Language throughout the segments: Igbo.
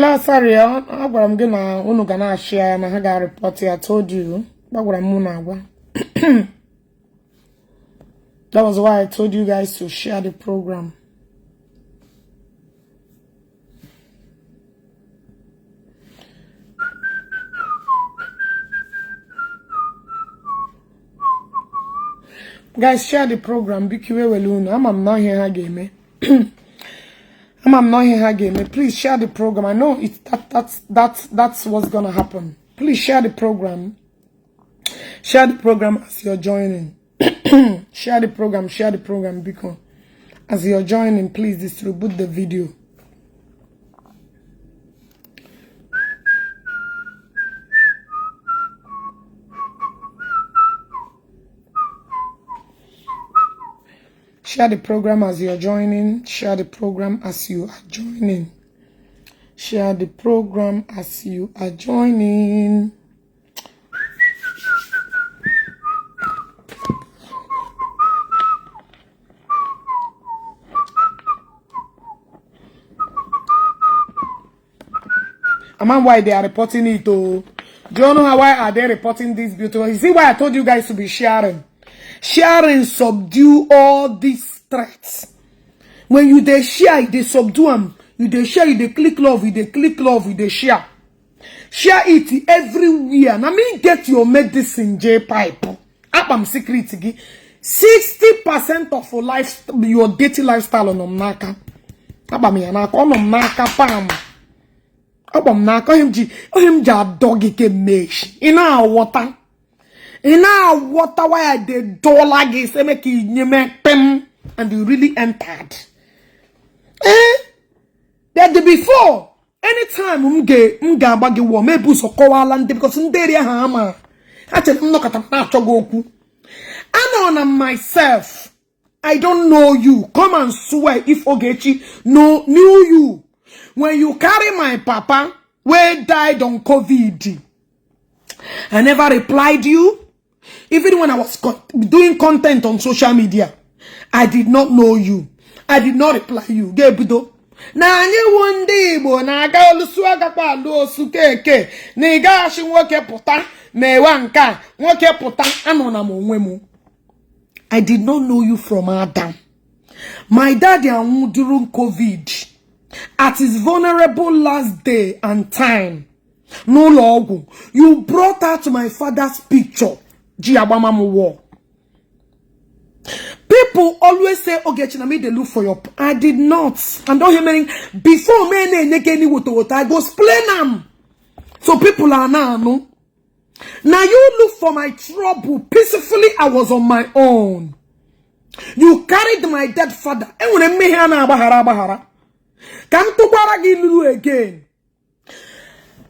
Ele asarị ya, agwara m gị na unu ga na-achị ya na ha ga-arịpọt ya. Told you. Agwara m unu agwa. That was why I told you guys to share the program. Guys, share the program. Biko iwe wele unu. Ama m na ihe ha ga-eme. Ama m na ihe ha ga-eme. Please share the program. I know it's that that's that's that's what's gonna happen. Please share the program. Share the program as you're joining. Share the program, share the program, because as you're joining, please distribute the video. Share the program as you're joining. Share the program as you are joining. Share the program as you are joining. Aman, why they are reporting it? Oh, do you know how why are they reporting this beautiful? You see why I told you guys to be sharing? Sharing subdue all these threats. When you they share, they subdue them. You they share, you they click love, you they click love, you they share. Share it everywhere. Now me get your medicine J pipe. Akpam secret gị. 60% of your life, your dirty lifestyle nọ m n'aka. Akpa m ya n'aka, ọ nọ m n'aka pam. Akpa m n'aka, ohe m ji adọ gị kemgbe echi. Ị na-aghọta. Ị na-aghọta why I dey dọla gị sị make you nye m pim and you really entered. Eh? That the before, anytime m ga-agba gị wụọ, mebu ụzọ kọwala ndị because ndị eri ahụ ama. Ha chere m nọkọta m na-achọ gị okwu. Anọ na myself. I don't know you. Come and swear if Ogechi no knew you. When you carry my papa, who died on COVID, I never replied you. Even when I was doing content on social media, I did not know you. I did not reply you. Gebido. Na anyị wụ ndị Igbo na-aga olusu agakwa alụ osu keke na ị gaghachi nwoke pụta ma ewe nke a nwoke pụta anọ na m onwe m. I did not know you from Adam. My daddy anwụ during COVID at his vulnerable last day and time n'ụlọ ọgwụ. You brought out my father's picture. Ji agbama m wall. People always say, Ogechi, na me they look for your... I did not. And don't hear me. Before me na-enye any woto woto, I go explain am. So people are now, no. Now you look for my trouble. Peacefully, I was on my own. You carried my dead father. Enwere mmehie a na-agbaghara agbaghara. Ka m tụkwara gị lulu again.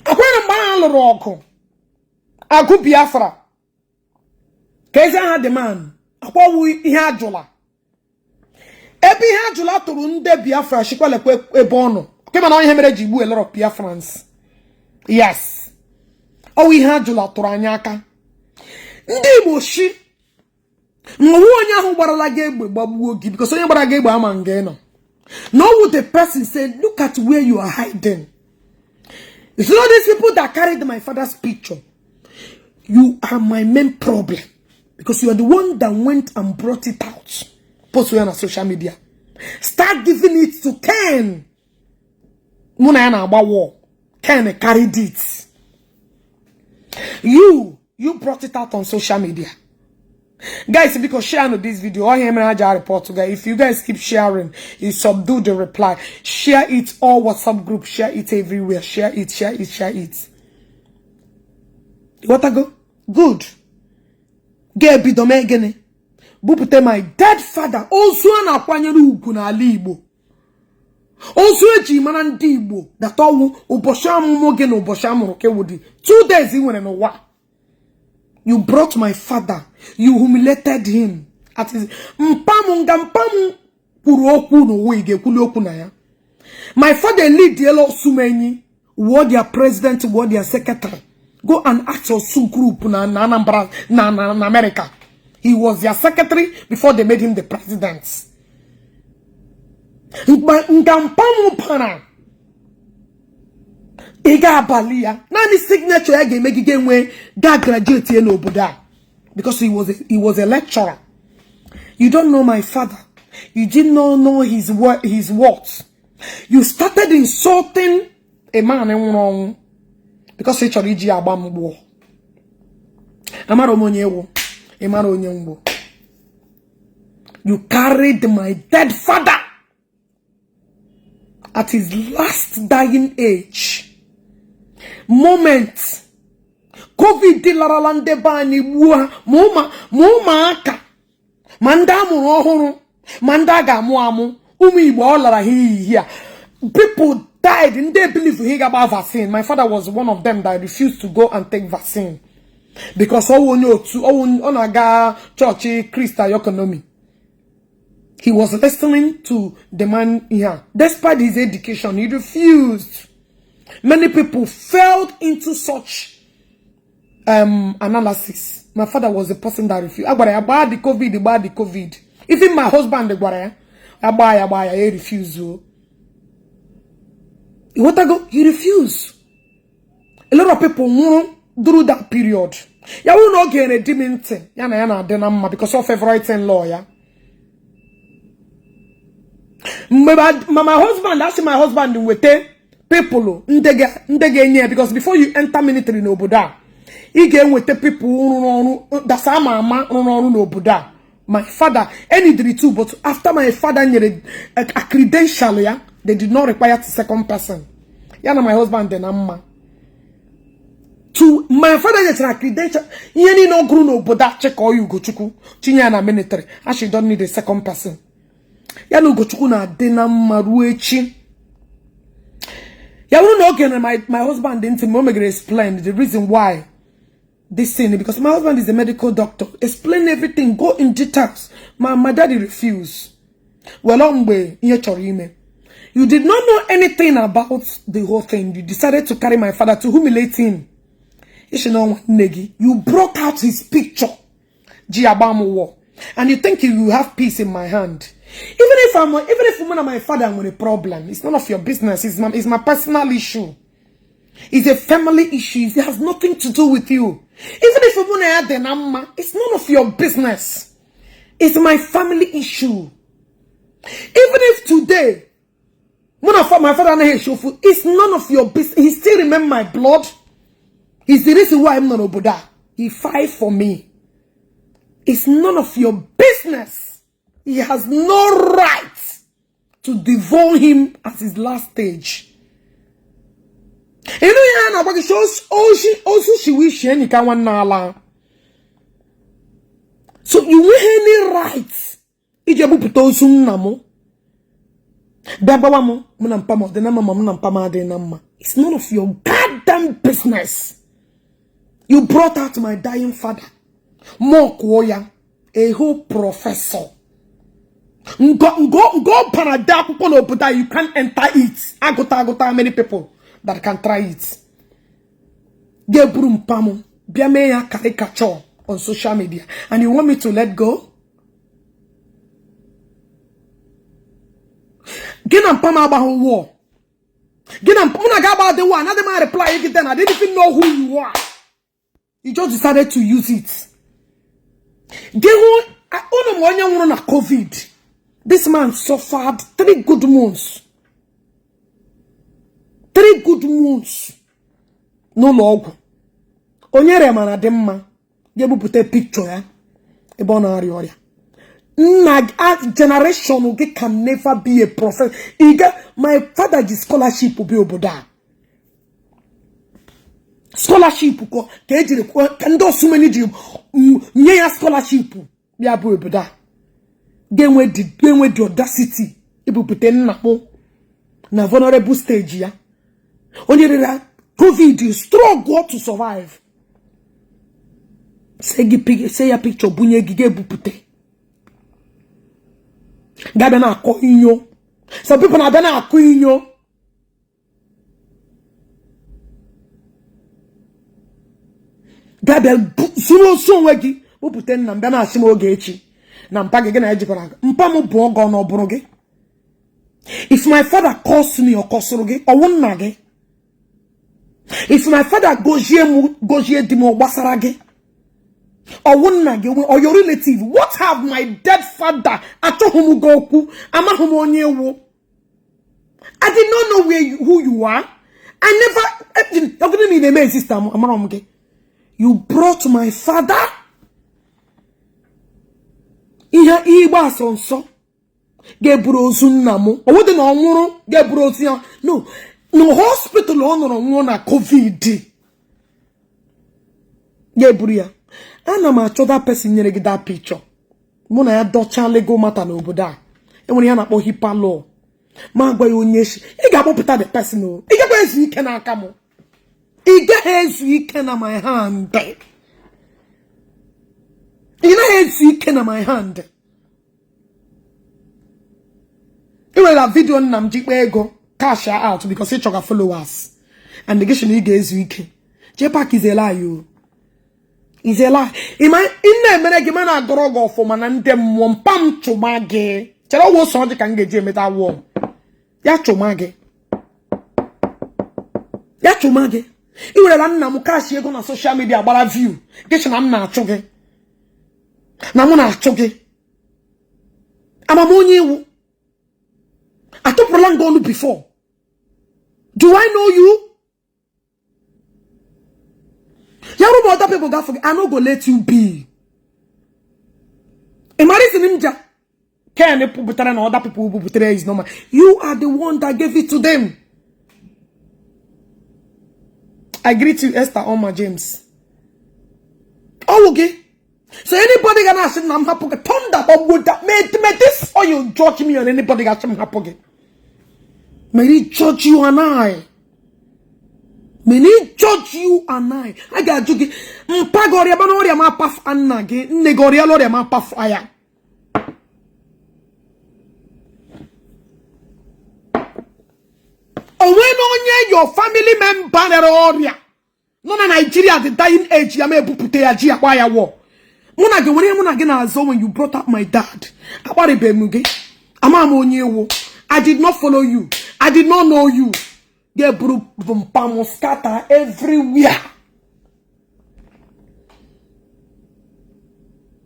Akwere mgbe a lụrụ ọgụ. Agụ Biafra. Ka ezi aha the man. Akwawu ihe ajụla. Ebe ihe ajụla tụrụ ndị Biafra shikwalekwa ebe ọ nọ. Kema na ihe mere ji gbuo a lot of Biafrans. Yes. Ọwụ ihe ajụla tụrụ anyị aka. Ndị Igbo shi nwa onye ahụ gbarala gị egbe gbagbuo gị because onye gbara gị egbe ama nga ị nọ. No would the person say, look at where you are hiding. It's not these people that carried my father's picture. You are my main problem because you are the one that went and brought it out. Post it on social media. Start giving it to Ken. Mụ na ya na-agba war. Ken carried it. You brought it out on social media. Guys, because share this video, all him and report to guys. If you guys keep sharing, it subdue the reply. Share it all WhatsApp group, share it everywhere. Share it, share it, share it. You want to go? Good. Get bido mee gịnị? Bupụta my dead father. Ozu a na-akwanyere ugwu n'ala Igbo. Ozu eji mara ndị Igbo data ọnwụ ụbọchị ọmụmụ gị na ụbọchị amụrụ gị wụ dị 2 days ị nwere n'ụwa. You brought my father. You humiliated him. At his mpam nga mpam kwuru okwu n'ụwa ị ga-ekwuli okwu na ya. My father lead the Osumenyi, were their president, were their secretary. Go and ask Osu group na Anambra na America. He was their secretary before they made him the president. Nga mpam para. Ị ga-abalị ya naanị signature ya ga-eme gị ga-enwe ga graduate ya n'obodo a, because he was a lecturer. You don't know my father. You did not know his words. You started insulting a man nwụrụ ọnwụ because ị chọrọ iji ya agba mgbọ. Amara m onye ewu, ị mara onye mgbu. You carried my dead father at his last dying age moment. COVID larala ndị be anyị, gbuo ha, ma ụmụaka, ma ndị amụrụ ọhụrụ, ma ndị a ga-amụ amụ. Ụmụ Igbo, ọ lara ha iyi a. People died. Ndị believe he ga-agba vaccine. My father was one of them that refused to go and take vaccine because ọ onye otu ọ na-aga chọọchị Christ Economy. He was listening to the man here. Despite his education, he refused. Many people fell into such analysis. My father was the person that refused. Agbara ya, gbaa the COVID, gbaa the COVID. Even my husband gwara ya, agba ya, gbaa ya, he refuse o. Ịghọtago? He refused. A lot of people nwụrụ through that period. Ya wụ na ọ gere di m ntị, ya na ya na-adị na mma because of favorite in law ya. Mgbe ma my husband asị, my husband nweta people ndị ga-enye ya, because before you enter military n'obodo a, ị ga-enweta people rụrụ ọrụ dasa ama ama rụrụ ọrụ n'obodo a. My father enidiri two, but after my father nyere a credential ya, they did not require the second person. Ya na my husband dị na mma. To my father nyechara credential, ihe niile ọ gụrụ n'obodo a, chịkọọ ya Ugochukwu tinye ya na military. Actually don't need a second person. Ya na Ugochukwu na-adị na mma ruo echi. Ya bụrụ na oge na my husband ntị ma o megere explain the reason why this thing, because my husband is a medical doctor, explain everything, go in details. My daddy refused. Well, mgbe ihe chọrọ ime, you did not know anything about the whole thing. You decided to carry my father to humiliate him. Ishi na nwanne gị, you brought out his picture ji agba m wọ, and you think you have peace in my hand. Even if mụ na my father nwere problem, it's none of your business. It's my personal issue. It's a family issue. It has nothing to do with you. Even if mụ na ya dị na mma, it's none of your business. It's my family issue. Even if today mụ na my father anaghị eshi ofu, it's none of your business. He still remember my blood. He's the reason why I'm not obodo a. He fight for me. It's none of your business. He has no right to devour him at his last stage. Ịnụ ihe a na-agba gị, oshi osu shiwe ishi enyi ka nwanne ala. So you nweghị any right iji ebupụta ozu nna m bịa gbawa m. Mụ na mpa m ọ dị na mma, ma mụ na mpa m adịghị na mma, it's none of your goddamn business. You brought out my dying father, mọkụọ ya, a whole professor. Ngo ngo ngo bara de akwụkwọ n'obodo a, you can't enter it. Agụta agụta, many people that can try it. Ga-eburu mpa m bịa mee ya caricature on social media, and you want me to let go? Gị na mpa m agbahụ war. Gị na mụ na ga-agba dị war, anaghị m reply gị then. I didn't even know who you are. You just decided to use it. Gị hụ unu ma onye nwụrụ na COVID. This man suffered 3 good months, 3 good months n'ụlọ ọgwụ. Onye remara dị mma ga-ebupụta picture ya ebe ọ na-arịa ọrịa. Nna generation gị can never be a prophet. Iga my father ji scholarship bi obodo a, scholarship ka ejiri ka ndị osumeni ji nye ya scholarship bịa bụ obodo a. Ga-enwe the audacity ibupụta nna m na vulnerable stage ya, onye rere COVID, struggle to survive, say ya picture bunye gị ga-ebupụta, ga-abịa na-akọ inyo. Some people na-abịa na-akọ inyo. Ga-abịa zuru osu onwe gị, bupụta nna m, bịa na-asị m oge echi na mpa gị, gị na ejikwara aka. Mpa m bụ ọgọ na ọ bụrụ gị. If my father calls me, ọ kọsụrụ gị ọwụ nna gị. If my father gozie m, gozie di m, ọ gbasara gị? Ọwụ nna gị or your relative? What have my dead father? Achọghị m gị okwu. Amaghị m onye wụ. I did not know who you are. I never ọgụdị m ị na-eme exist, amara m gị. You brought my father ihe igbe asọ nsọ ga-eburu ozu nna m. Ọwụdị na ọ nwụrụ ga-eburu ozu ya no na hospital ọ nọrọ nwụọ na COVID ga-eburu ya. Ana m achọ that person nyere gị that picture. Mụ na ya dọchaa legal matter n'obodo a. Enwere ya na-akpọ HIPAA law. Ma agwa ya onye ị ga-akpọpụta the person o. Ị gakwa ezu ike n'aka m. Ị gaghị ezu ike na my hand. Ị naghị ezu ike na my hand. Ị nwere video nna m ji kpee ego cash out because ị chọga followers and gị sị na ị ga-ezu ike. JPAC is a lie o. Is a lie. Ị na-emere gị ma na-agọrọ gị ọfụma na ndị mmụọ mpa m chụma gị. Chere ọwụ sọ dị ka m ga-eji emeta wụọ ya chụma gị, ya chụma gị. Ị werela nna m cash ego na social media gbara view gị sị na m na-achụ gị, na mụ na-achụ gị. Ama m onye iwu atụpụrụla m gị ọnụ before. Do I know you? Ya rụba other people gafụ gị. I no go let you be. Ị mara isi m ja Ken pụpụtara na other people buputere is normal. You are the one that gave it to them. I greet you, Esther Oma James. Ọwụ gị. So anybody gonna asị na m hapụ gị, thunder gbagbuo that. May this oil judge me on anybody ga-asị m hapụ gị. May it judge you and I. May it judge you and I. A ga-ajụ gị mpa gị ọrịa mana ọrịa ma apafụ nna gị, nne gị ọrịa ọrịa ma apafụ ya. Onwe na onye your family member rere ọrịa nọ na Nigeria, the dying age ya ma ebupụta ya ji akpa ya wọ. Mụ na gị nwere mụ na gị na-azọ when you brought up my dad. Akparịbeghị m gị. Ama m onye ewu. I did not follow you. I did not know you. Ga-eburu mpam scatter everywhere.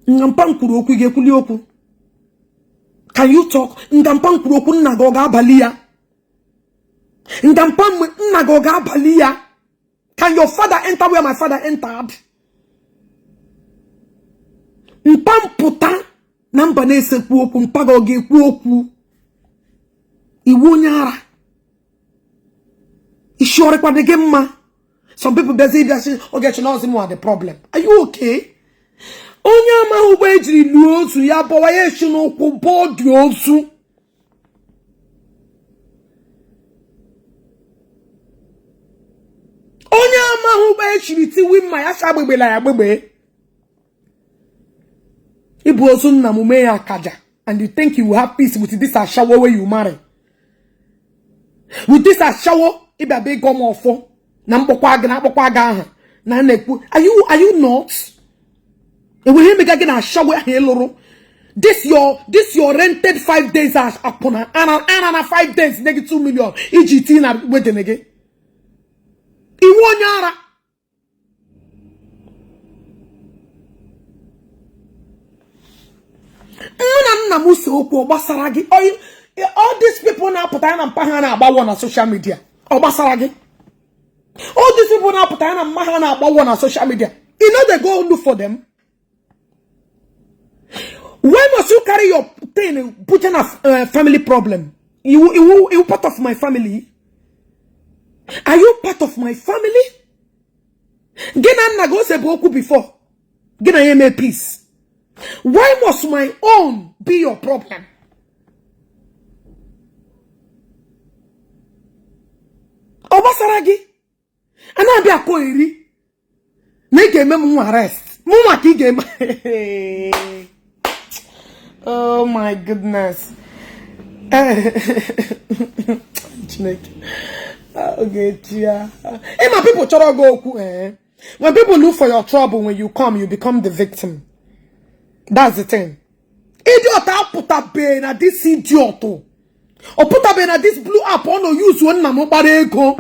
Nga mpa m kwuru okwu, ị ga-ekwuli okwu? Can you talk? Nga mpa m kwuru okwu, nna gị ọ ga-abalị ya? Nga mpa m, nna gị ọ ga-abalị ya? Can your father enter where my father entered? Mpa m pụta na mba na-esekwu okwu, mpa gị ọ ga-ekwu okwu? Iwu onye ara isi ọrịkwa gị mma. Some people bịazi ịbịa sị Ogechi na ọzọ mụ the problem. Are you okay? Onye amaghị ụgbọ ejiri lụọ ozu ya bọwa ya esi n'ụkwụ bọọ dị ozu. Onye amaghị ụgbọ echiri tiwi mma ya sa gbegbela ya gbegbe. Ibu ozu nna m mee ya akaja and you think you will have peace with this ashawo wey you marry. With this ashawo ịbịa bịa ịgọ m ọfọ na mkpọkwa gị na akpọkwa gị aha na na-ekwu are you not? Enweghị emega gị na ashawo ahụ ịlụrụ. This your rented 5 days akwụna ana ana na 5 days nye gị 2 million iji tii na wedding gị. Iwu onye ara. Nne na nna m si okwu ọ gbasara gị? All these people na-apụta ya na mpa ha na-agbawo na social media, ọ gbasara gị? All these people na-apụta ya na mma ha na-agbawo na social media, you know they go look for them. Why must you carry your thing put in a family problem? You part of my family? Are you part of my family? Gị na nna gị ose bụ okwu before gị na ya eme peace. Why must my own be your problem? Ọ gbasara gị? A na-abịa akọ eri na ị ga-eme m nwa arrest mụ nwa ka ị ga-eme. Oh my goodness, Chineke Ogechi ya. Ịma people chọrọ gị okwu, eh? When people look for your trouble, when you come, you become the victim. That's the thing. Idiot apụtabe na this idiot ọ pụtabe na this blue app ọ nọ use nna m gbara ego.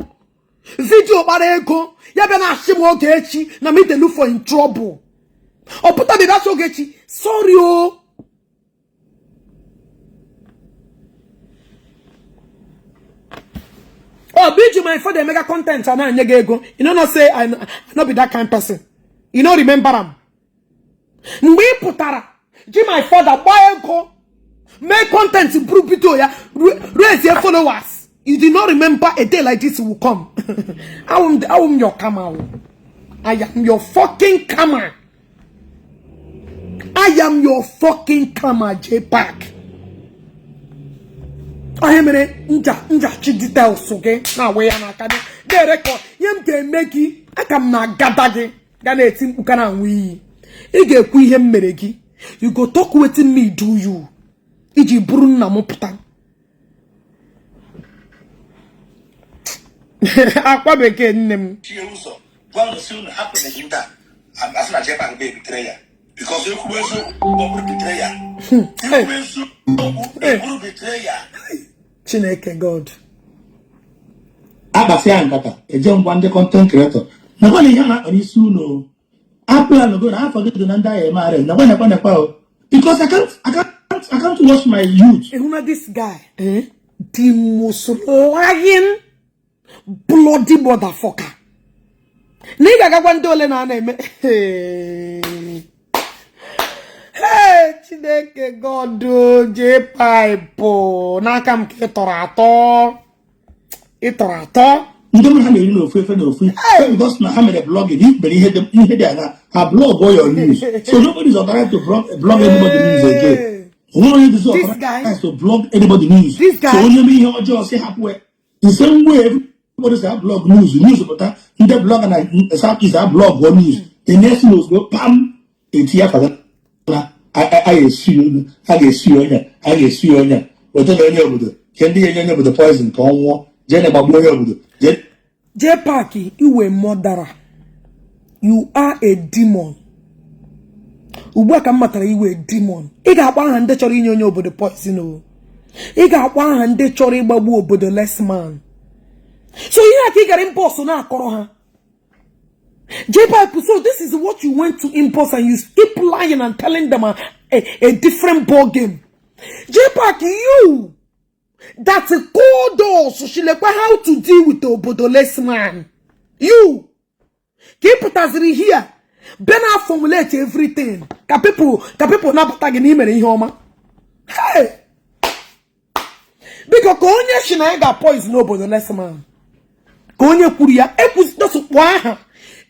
Video kpara ego ya bịa na-asị m Ogechi na me dey look for in trouble. Ọ pụta bịa sị Ogechi sorry o. Ọ bụ iji my father emega content a na-enye gị ego. You no know say I no be that kind person. You no remember am. Mgbe ị pụtara ji my father gbaa ego mee content buru video ya raise your followers. You did not remember a day like this will come. I am your karma. I am your fucking karma. I am your fucking karma, J-Pack. Onye mere nja njachi details gị na-awe ya n'aka gị na-erekọ ihe m ga-eme gị aka m na-agada gị ga na-eti mkpu ka na-anwụ iyi. Ị ga-ekwu ihe m mere gị. You go talk wetin me do you. Iji bụrụ nna m pụta. Akwa bekee nne m. Chie ụzọ gwa unu si unu hapụ na ndị a asị na J-Pack bụ ebitere ya because ekwuwe eziokwu ọ bụrụ bitere ya ekwuwe eziokwu eburu bitere ya. Chineke God. Akpasịa nkata eje ngwa ndị content creator nakwa na ihe a na-akpa n'isi unu apụlanụgo na afọ gị dị na ndị agha eme arrest nakwa nakwa nakwa o because I can't watch my youth. Ị hụna this guy, eh? The most lying bloody motherfucker. Na ị ga-agagwa ndị ole na a na-eme. Hey, Chineke God, jee pipe n'aka m ka ị tọrọ atọ. Ị tọrọ atọ. Ndị mụ ha na-eri n'ofu efe n'ofu because na ha mere blogging ikpere ihe dị ihe dị anya ha blog all your news, so nobody is authorized to blog anybody news again. Onwere onye dịzi This guy- authorized to blog anybody news. This guy- So onye mee ihe ọjọọ si hapụ ya, the same way everybody si blog news, news pụta, ndị blogger na South East blog or news, the next news go pam eti ya fada na a ga-esi a ga-esi onye a ga-esi onye weta na onye obodo ke ndị ga-enye onye obodo poison ka ọ nwụọ jee na gbagbuo onye obodo jee. J-Pack, you a murderer. You are a demon. Ugbu a ka m matara iwe demon. Ị ga-akpọ aha ndị chọrọ inye onye obodo poison o. Ị ga-akpọ aha ndị chọrọ ịgbagbu obodo less man. So ihe a ka ị gara impulse na-akọrọ ha. J-Pipe, so this is what you went to impulse and you keep lying and telling them a different ball game. J-Pack, you that called us shilekwa how to deal with the obodo less man. You ka ị pụtaziri here bịa na formulate everything ka people nabata gị na imere ihe ọma. Hey! Biko ka onye si na ya ga-poison obodo less man. Ka onye kwuru ya ekwusịkpọ aha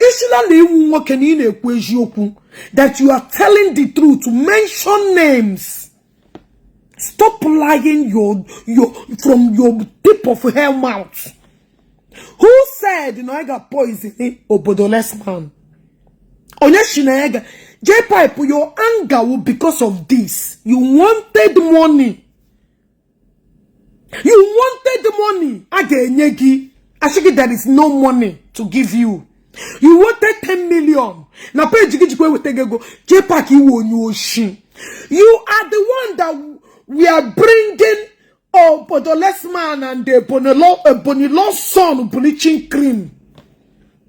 isila na iwu nwoke na ị na-ekwu eziokwu, that you are telling the truth, mention names. Stop lying your from your tip of hell mouth. Who said na ya ga-poison obodo less man? Onye si na ya ga? J-Pipe, your anger will because of this. You wanted money. You wanted money. A ga-enye gị. Asị gị there is no money to give you. You wanted 10 million. Na page gị jikwa eweta gị ego. J-Pack, iwe onye oshi. You are the one that we are bringing obodo less man and the Bonilo son bleaching cream.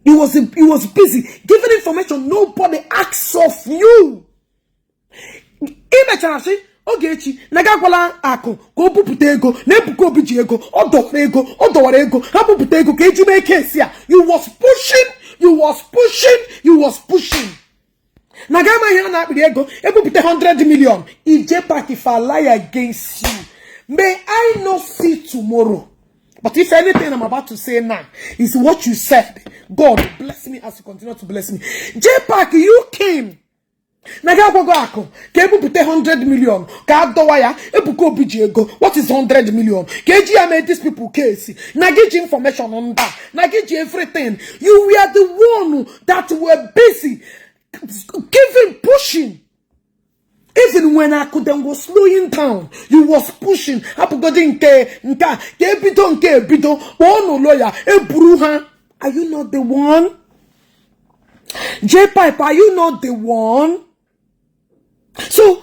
He was busy giving information nobody asks of you. Ị mechara sị Ogechi na gakwala akụ ka o bupụta ego na Ebuka Obi ji ego ọ dọwara ego ọ dọwara ego ha bupụta ego ka eji mee case a. You was pushing, you was pushing, you was pushing na ga ama ihe a na-akpịrị ego ebupụta 100 million. If J-Pack, if I lie against you, may I not see tomorrow. But if anything I'm about to say now is what you said, God bless me as you continue to bless me. J-Pack, you came na gị agwago akụ ka ebupụta 100 million ka a dọwa ya Ebuka Obi ji ego. What is 100 million ka eji ya mee these people case na gị ji information nda na gị ji everything? You were the one that were busy giving, pushing. Even when akụ was slowing down, you was pushing. Hapụgodi nke nke a ka ebido nke ebido kpọọ n'ụlọ ya eburu ha. Are you not the one? J-Pipe, are you not the one? So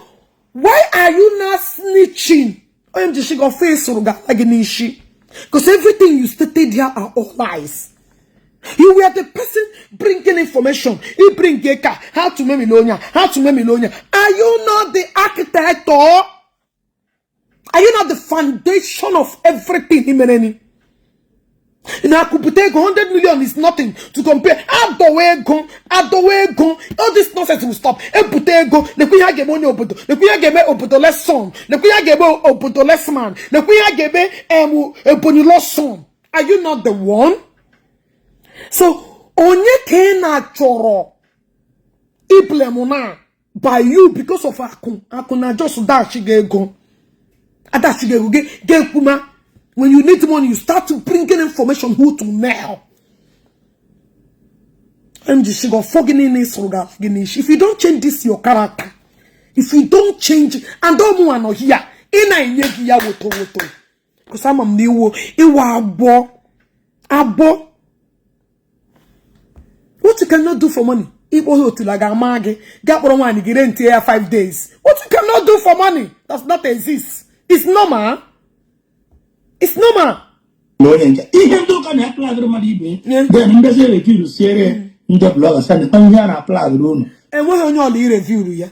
why are you not snitching? Onye m ji shigo face ga-ala gị n'isi, because everything you stated here are all lies. You were the person bringing information. He bring car, how to make millionaire, how to make millionaire. Are you not the architect or are you not the foundation of everything? Imereni? Na akụpụta ego, 100 million is nothing to compare. Adọwa ego, adọwa ego, all this nonsense will stop. Ebute ego, lekwa ihe a ga-eme onye obodo, lekwa ihe a ga-eme obodo less son, lekwa ihe a ga-eme obodo less man, lekwa ihe a ga-eme Ebonyi lost son. Are you not the one? So onye ka ị na-achọrọ iblame na by you because of akụ? Akụ na just dash gị ego, adachi gị ego gị ga-ekwuma. When you need money, you start to bringing information, who to mail. MG shigo gị niile sụrụ gị n'isi. If you don't change this your character, if you don't change, and ụmụ anọ here ị na-enye gị ya woto woto, because ama m na iwu iwu abụọ abụọ. What you cannot do for money? Ịkpọ ha otula ga-ama gị, gaa kpọrọ nwaanyị gị rent ya 5 days. What you cannot do for money does not exist. It's normal, it's normal. Na onye nche ihe ndị ụka na-aplagịrị mmadụ ibe. Yeah. Then mbezi review siere ndị blogger sị na ihe a na-aplagịrị unu. Enweghị onye ọla ireviewru ya.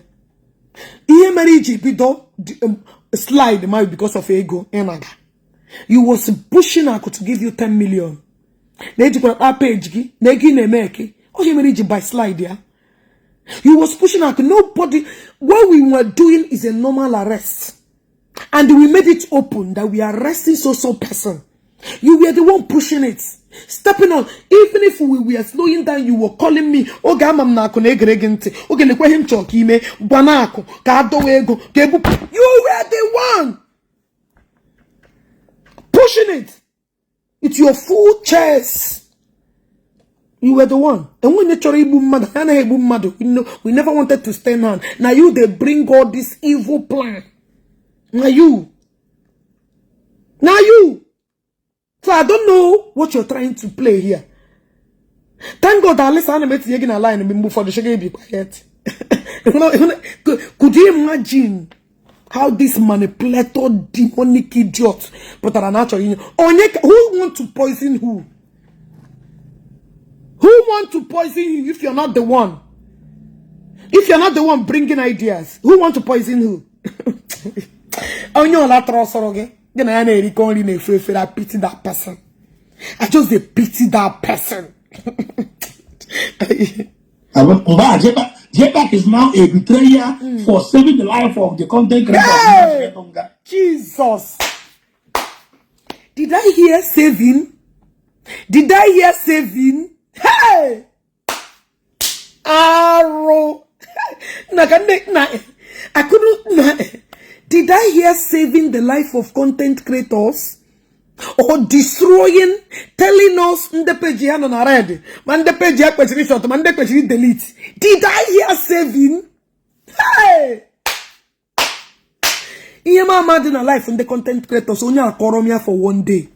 Ihe mere iji bido slide ma because of ego ịnaga. You was pushing akụ to give you 10 million na ejikwara kpa page gị na ego ị na-eme eke. Onye mere iji by slide ya? You was pushing akụ. Nobody, what we were doing is a normal arrest, and we made it open that we are arresting so so person. You were the one pushing it, stepping on. Even if we were slowing down, you were calling me. Oge ama m na akụ na-egere gị ntị. Oge lekwa ihe m chọrọ ka ime, gwana akụ ka adọwa ego ka ebupụ. You were the one pushing it. It's your full chest. You were the one. And when you chọrọ igbu mmadụ, ha anaghị egbu mmadụ. We know, we never wanted to stand on. Now you they bring all this evil plan. Now you. Now you. So I don't know what you're trying to play here. Thank God at least ana m etinye gị na line mgbe ụfọdụ shege be quiet. Could you imagine how this manipulator, demonic idiot pụtara na achọrọ inye onye who want to poison who? Who want to poison you if you're not the one? If you're not the one bringing ideas, who want to poison who? Onye ọla tọrọ sọrọ gị, gị na ya na-erikọ nri na-efe efere. I pity that person. I just dey pity that person. Mgbe a JPAC is now a betrayer for saving the life of the content creator. Hey! Jesus. Did I hear saving? Did I hear saving? Hey! Arrow. Na na I couldn't na, did I hear saving the life of content creators or destroying, telling us ndị page ya nọ na red, ma ndị page ya kpechiri short, ma ndị kpechiri delete? Did I hear saving? Hey! Ihe m ama dị na life ndị content creators, onye akọrọ m ya for one day.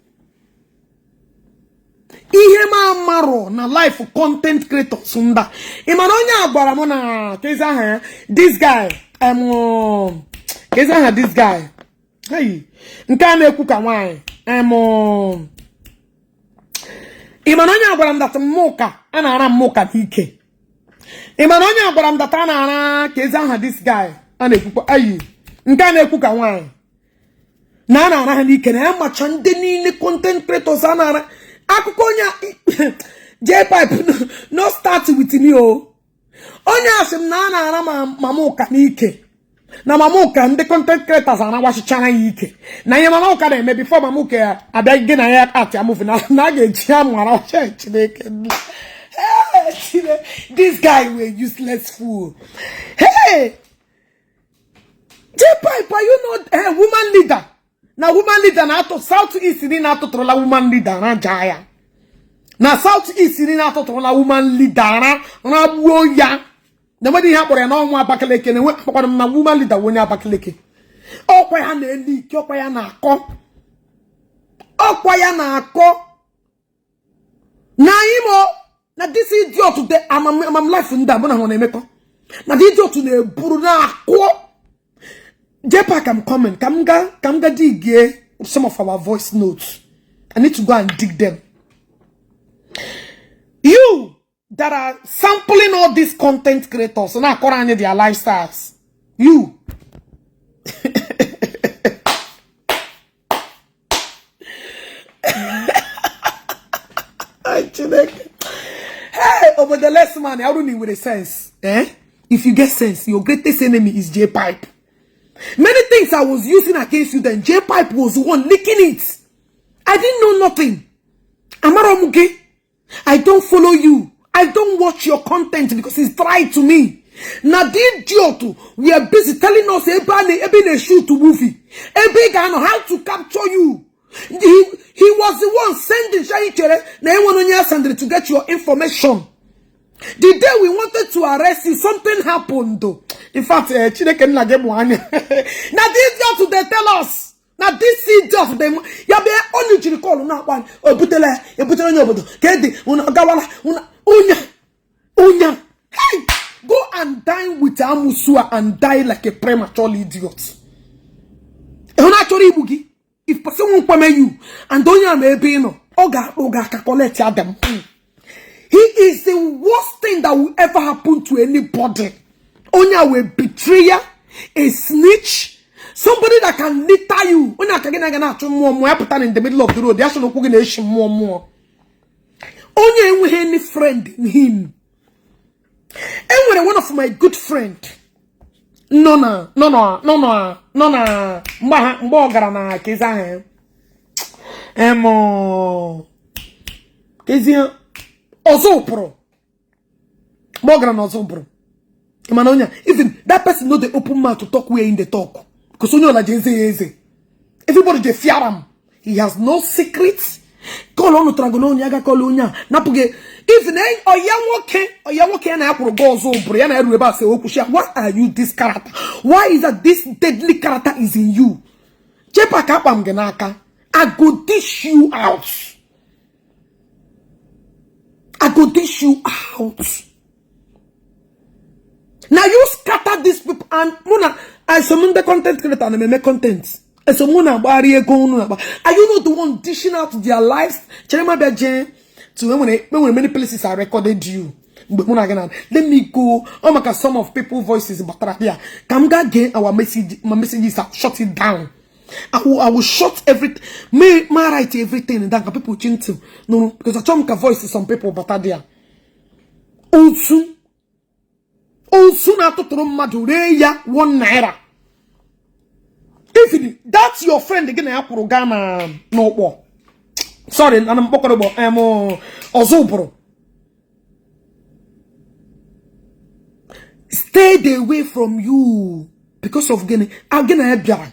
Ihe m amarọ na life content creators nda, ị mara onye a gwara m na kezi aha ya, this guy, kezi aha this guy? Hey, nke a na-ekwu ka nwaanyị, ị mara onye a gwara m that mmụka a na-ara mmụka n'ike? Ị mara onye a gwara m that a na-ara, kezi aha this guy a na-ekwukwa ayi, nke a na-ekwu ka nwaanyị, na a na-ara ha n'ike, na ya macha ndị niile content creators a na-ara akụkọ? Onye J-pipe, no start with me o. Onye asị m na a na-ara mama ụka n'ike, na mama ụka ndị content creators anawachichara ya ike, na ihe mama ụka na-eme before mama ụka ya abịa gị na ya atị amuvi na a ga-eji ya mara ọcha. Chineke, this guy were useless fool. Hey, J-pipe, are you not a woman leader? Na woman leader na-atụ South East niile atụtụrụla woman leader na jaa ya na South East niile atụtụrụla woman leader ra ragbuo ya na enweghị ihe akpọrọ ya n'ọnwa Abakaliki na enwe akpọkwara m na woman leader bụ onye Abakaliki. Ọkwa ya na-elu ike, ọkwa ya na-akọ, ọkwa ya na-akọ na imo na this idiot de amam life ndị a mụ na ha na-emekọ na the idiot na-eburu na-akụ. JPAC, I'm coming. Ka m ga dig some of our voice notes. I need to go and dig them. You that are sampling all these content creators na-akọrọ anyị their lifestyles, you. Chineke. Hey, obodo lesman, ya bụrụ na ị nwere sense, eh? If you get sense, your greatest enemy is J Pipe. Many things I was using against you then, J Pipe was the one leaking it. I didn't know nothing. Amara m gị. I don't follow you. I don't watch your content because it's dry to me. Now the idiot, we are busy telling us ebe a na ebe na-shoot movie. Ebe ị ga-anọ, how to capture you. He was the one sending Shai Chere na enwere onye ya sendịrị to get your information. The day we wanted to arrest you, something happened though. In fact, Chineke nna gị mụ anya. Na the idiot they tell us. Na this idiot they ya bịa onye jiri call na-akpọ anyị, o butela ya, ebutere onye obodo ka ede unu agawala unu onye onye. Hey, go and dine with Amusua and die like a premature idiot. Ịhụ na achọrọ igbu gị. If person won't kweme you and onye ama ebe ị nọ, ọ ga-akpụ gị aka collect ya them. He is the worst thing that will ever happen to anybody. Onye a wee betrayer, a snitch, somebody that can litter you. Onye aka gị na-aga na-achụ mmụọ mmụọ ya pụta in the middle of the road, ya sị na ụkwụ gị na-eshi mmụọ mmụọ. Onye enweghị any friend in him. Enwere one of my good friend nọ na nọ na nọ na nọ na mgbe ha mgbe ọ gara na kezi ahụ em kezi ọzọ pụrụ mgbe ọ gara na ọzọ pụrụ mana onye even that person no dey open mouth to talk where in dey talk because onye ọla ji eze ya eze, everybody dey fear am. He has no secrets. Call ọnụ tara gị n'onye aga call onye a napụghị even ọya nwoke ya na ya kwụrụ gị ọzọ bụrụ ya na ya ruru ebe a sị okwu shia. Why are you this character? Why is that this deadly character is in you? Chepa ka akpa m gị n'aka. I go dish you out. I go dish you out. Now you scatter these people and mụ na esom ndị content creator na-eme content eso mụ na-agbagharị ego unu na-agba. Are you not the one dishing out their lives? Chere ma bịa jee to enwere many places I recorded you mgbe mụ na gị na let me go ọ maka some of people voices batara bịa ka m gaa gee our message, my messages. I shut it down. I will shut everything, may ma write everything down ka people chi ntị nụrụ because achọrọ m ka voice some people bata there. Otu otu na-atụtụrụ mmadụ ree ya ₦1. If that's your friend gị na ya kwụrụ gaa na n'ụkpọ, sorry, na mkpọkọrọgbọ em ọzọ ụbụrụ stayed away from you because of gịnị gị na ya bịara,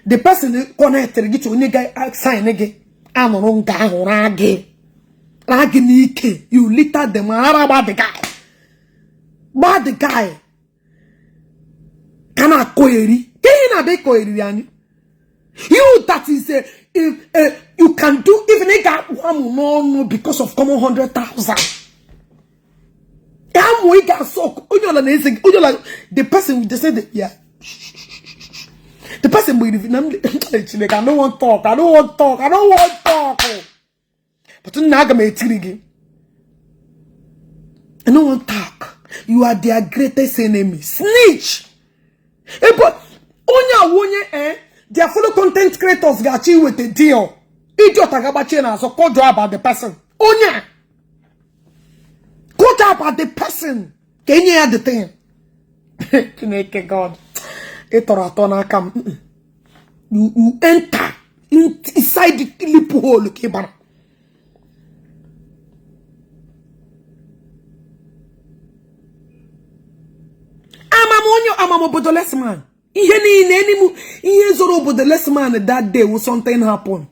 the person connected gị to onye ga-sign gị anụrụ nga ahụ raa gị raa gị n'ike. You litter them ara gba the guy, gba the guy ka na-akọ eri ka ihe na-abịa ịkọ eriri anyị. You that is a you can do even ị ga-akpụ amụ n'ọnụ because of common 100,000 amụ ị ga-asọ onye ọla na-eze gị onye ọla. The person they say that, yeah, the person bụ na m Chineke. I don't want talk. I don't want talk. I don't want talk, but nna aga m etiri gị. I don't want talk. You are their greatest enemy. Snitch. Ebe onye awụ onye their fellow content creators ga-achọ iweta deal. Idiot aga-agbachie n'azụ kọjọ about the person. Onye a kọjọ about the person ka enye ya the thing. Chineke God, ị tọrọ atọ n'aka m. You enter inside the loophole ka ị bara. Amam onye amam obodo lesman ihe niile enimu ihe zoro obodo lesman that day was something happen.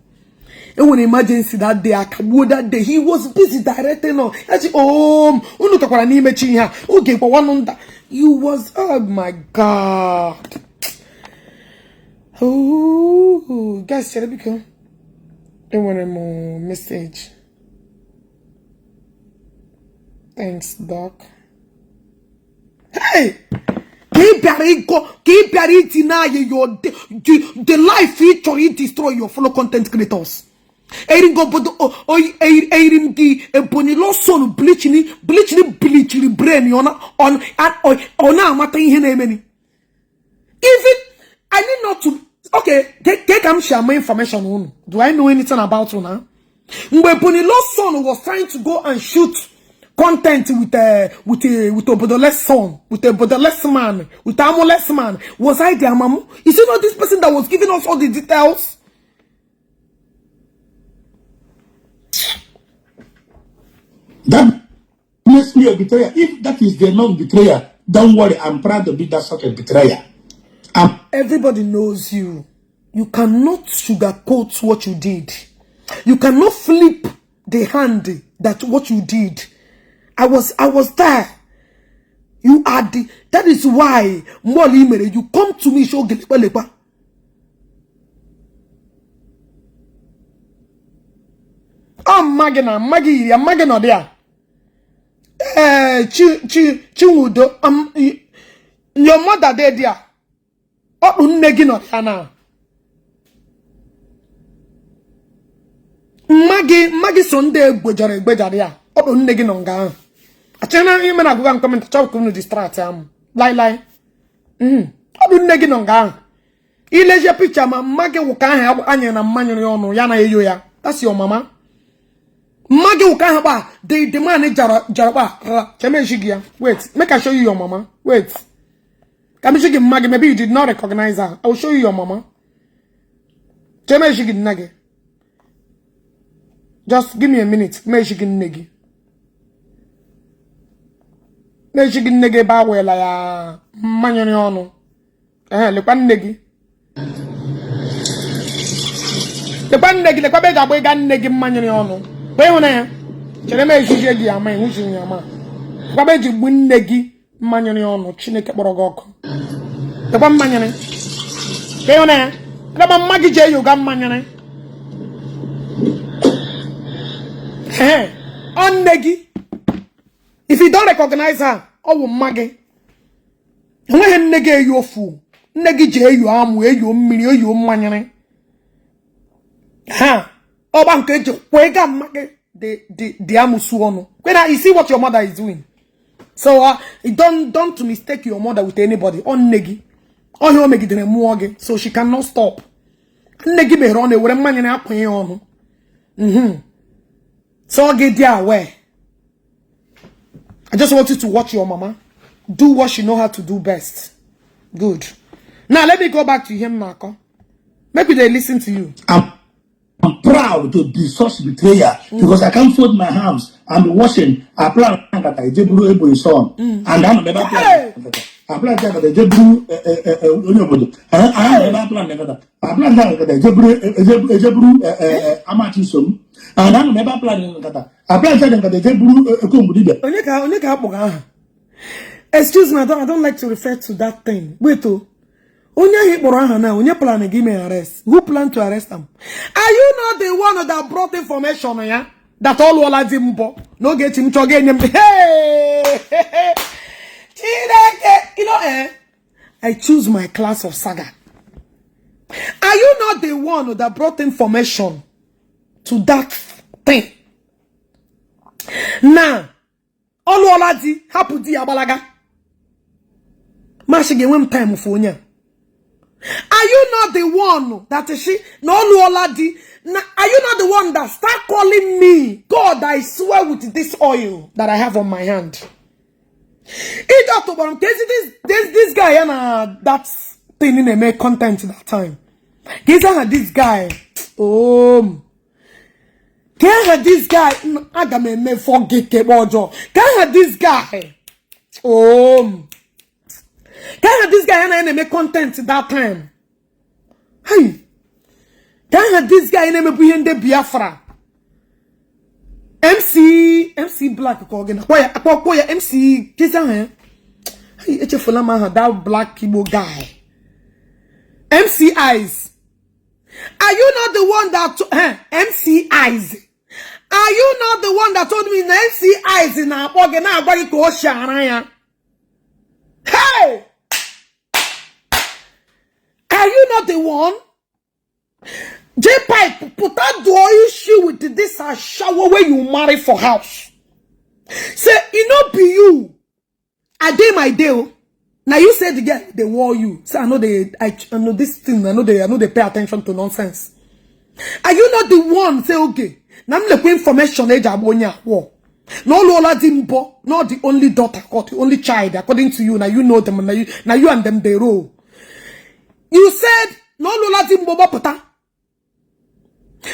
Enwere emergency that day akagbuo that day. He was busy directing on ya ji oh unu kakwara n'imechi ihe a oge gbawanụ nda. You was, oh my God. Oh, guys, chere biko, enwere m message. Thanks, doc. Hey, ka ị bịara ịgọ ka ị bịara itinye anyị your the life ị chọrọ i destroy your fellow content creators. Eyiri gị obodo eyiri m gị Ebonyi Lost Son bleachini bleachini bleachiri brain ọ na-amata ihe na-emeni. Even I need not to okay ke ka m share my information unu. Do I know anything about unu? Mgbe Ebonyi Lost Son was trying to go and shoot content with Obodo Son, with Obodo man, with Amoless man, was I there, mamu? Is it not this person that was giving us all the details? That makes me a betrayer. If that is the non-betrayer, don't worry, I'm proud to be that sort of betrayer. Everybody knows you. You cannot sugarcoat what you did. You cannot flip the hand that what you did. I was there. You are the that is why mgbe mere you come to me show lekwa lekwa. Ọ mma gị na mma gị yiri ya mma gị nọ dị ya. Ee, chi chi Chinwudo, your mother dey there. Ọkpụ nne gị nọ ya na. Mma gị so ndị egbejara egbejara ya. Ọkpụ nne gị nọ nga ahụ. Achọghị ime na agụga comment chọọ ka unu distract am. Lai lai. Ọ bụ nne gị nọ nga ahụ. Ileje picture ma mma gị wụ ka ahụ anya na mmanyere ọnụ ya na eyo ya. That's your mama. Mma gị wụ ka ahụ kpa the man jara jara kpa chemeji gị ya. Wait, make I show you your mama. Wait. Ka m gị mma gị, maybe you did not recognize her. I will show you your mama. Chemeji gị nne gị. Just give me a minute. Meji gị nne gị. Meji gị nne gị ebe a wela ya mmanyere ọnụ. Ee, lekwa nne gị. Lekwa nne gị, lekwa ebe eji agba ịga nne gị mmanyere ọnụ. Kwa ịhụnanya ya. Chere m ejije gị ama ịhụchi ya ama. Lekwa ebe eji gbu nne gị mmanyere ọnụ. Chineke kpọrọ gị ọkụ. Lekwa mmanyere. Kwa ịhụnanya ya. Lekwa mma gị ji eyoga mmanyere. Ee, ọ nne gị. If you don't recognize her, ọ wụ mma gị. Enweghị nne gị eyi ofu. Nne gị ji eyo amụ, eyo mmiri, eyo mmanyere. Ha, ọgba nke eji kwega mma gị dị amụsụ ọnụ. Kwena, you see what your mother is doing. So don't mistake your mother with anybody. Ọ nne gị. Ọhịa o megidere mmụọ gị. So she cannot stop. Nne gị meghere ọnụ ewere mmanya na-akwanye ya ọnụ. So gị dị aware. I just want you to watch your mama. Do what she know how to do best. Good. Now let me go back to him, Marco. Maybe they listen to you. I'm proud to be such betrayer because I can't fold my hands and be watching. I plan that I did Ebonyi son and I'm never plan. I plan that I did onye obodo. I never plan that. I plan that I did Amachi som and I'm never plan that. I plan that I did Ekombu. Onye ka akpọga aha? Excuse me, I don't like to refer to that thing. Wait, oh. Onye ahụ kpọrọ aha na onye plan gị mee arrest? Who plan to arrest them? Are you not the one that brought information ya that ọ lụọla di mbọ n'oge echi m chọga enye m? Hey! Chineke, you know, eh? I choose my class of saga. Are you not the one that brought information to that thing? Now, ọ lụọla di, hapụ di ya gbalaga. Mashi ga-enwe m time for onye a. Are you not the one that is she na ọ lụọla di? Na are you not the one that start calling me? God, I swear with this oil that I have on my hand. Ịjọ tụgbọrọ m ka ezi this guy ya na that thing na-eme content that time. Ka ezi aha this guy. Oh. Ka aha this guy, aga m eme fọ gị kekpe ọjọọ. Ka aha this guy. Oh. Ka aha this guy ya na na-eme content that time. Hey. Ka aha this guy na-emebu ihe ndị Biafra. MC Black ka ọ gị na akpọ ya akpọ ya MC kezi aha ya. Hey, echefula m aha that black Igbo guy. MC Eyes. Are you not the one that MC Eyes? Are you not the one that told me na MC Eyes na-akpọ gị na-agwa gị ka o si ara ya? Hey! Are you not the one? J-Pipe pụta dụọ isi with this ashawo wey you marry for house. Say e no be you. I dey my day o. Na you say the girl dey war you. Say I no dey, I know this thing, I no dey pay attention to nonsense. Are you not the one say, okay, na m lekwa information eji agba onye a war? Na ọ lụọla di mbọ, not the only daughter or the only child, according to you. Na you know them, na you and them dey roll. You said na ọ lụọla di mbọ, gbapụta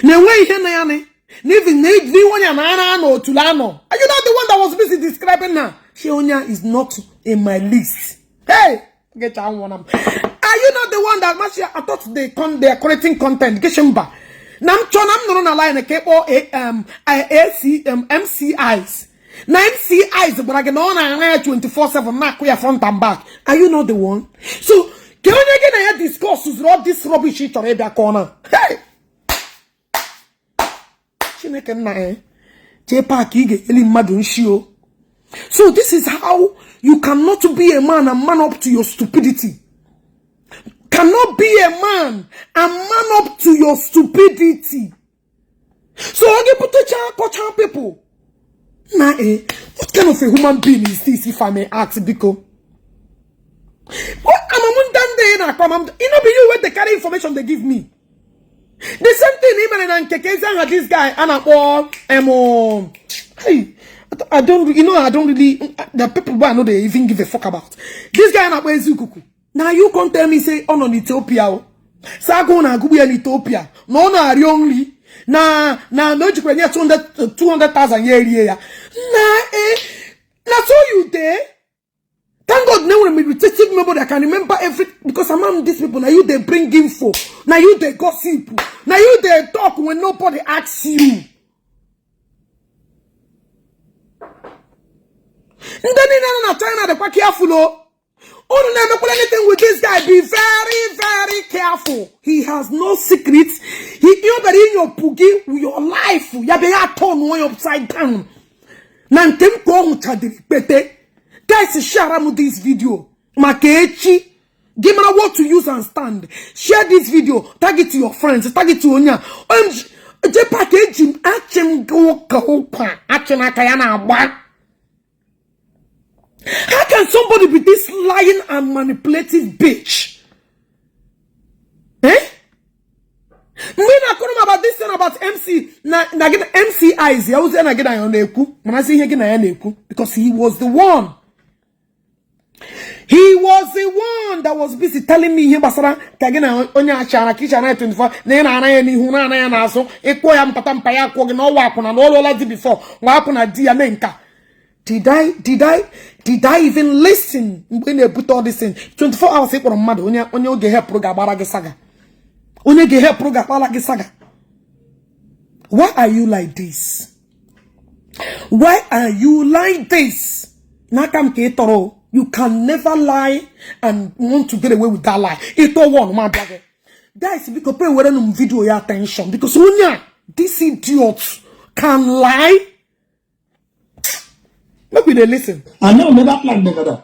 na enweghị ihe na ya ni na even na ihe onye na ara anọ otulu anọ. Are you not the one that was busy describing her? She onye is not in my list. Hey, get one. Are you not the one that machi? I thought they are creating content. Geshimba na m chọ na m nọrọ na line ka ịkpọ ACM MCIs na MCIs gwara gị na ọ na-ara ya 24/7, na-akụ ya front and back. Are you not the one? So ka onye gị na ya discuss zuru all this rubbish ị chọrọ ịbịa kọọ na. Hey, Chineke nna ya, jee paaki, ị ga-eli mmadụ nshi o. So this is how you cannot be a man and man up to your stupidity. Cannot be a man and man up to your stupidity. So oge pụtacha kọcha people na eh, what kind of a human being is this, if I may ask? Biko, what amamunda na akọ amam? E no be you wey dey carry information dey give me? The same thing i mere na nke ka ezi aha this guy a na-akpọ hey, I don't you know I don't really, the people wey I no dey even give a fuck about. This guy a na-akpọ Ezikuku, na you come tell me say ọ nọ n'Ethiopia o, sị agụụ na-agụgbu ya n'Ethiopia, na ọ na-arịọ nri, na o jikwara nye 200 200,000 ya erie ya na na so you dey. Thank God now I'm retentive memory. I can remember every, because among these people now you they bring info, now you they gossip, now you they talk when nobody asks you. Ndị niile nọ na China dịkwa careful o. Unu na-emekwala anything with this guy, be very, very careful. He has no secrets. He ihe bịara inyopụ gị your life, ya bịa ya turn onye upside down. Na nke m ka ọ hụchadịrị kpete. Guys, share m this video maka echi gị mara what to use and stand. Share this video, tag it to your friends, tag it to onye a. OMG, J-Park, eji m achị m gị ụka ụkwa achị n'aka ya na-agba. How can somebody be this lying and manipulative bitch? Eh? Mgbe ị na-akọrọ m about this thing about MC na gị na MCIs ya ozi na gị na ya na-ekwu, marazi ihe gị na ya na-ekwu, because he was the one. He was the one that was busy telling me ihe gbasara ka gị na onye achara ka ịchara 24 na ị na-ana ya n'ihu, na-ana ya n'azụ, ịkpọ ya mpata mpa ya akwụ gị na ọwa akwụna, na ọlụọla di before nwa akwụ na di ya mee nka. Did I even listen mgbe ị na-ebute all this thing? 24 hours ị kpọrọ mmadụ, onye oge hepụrụ ga-agbara gị saga, onye ga-ehepụrụ ga-agbara gị saga. Why are you like this? Why are you like this? N'aka m ka ị tọrọ. You can never lie and want to get away with that lie. Ịtọ one ma abịa gị. Guys, biko pay were m video ya attention, because onye a, this idiot can lie. Make we dey listen. I know never plan together.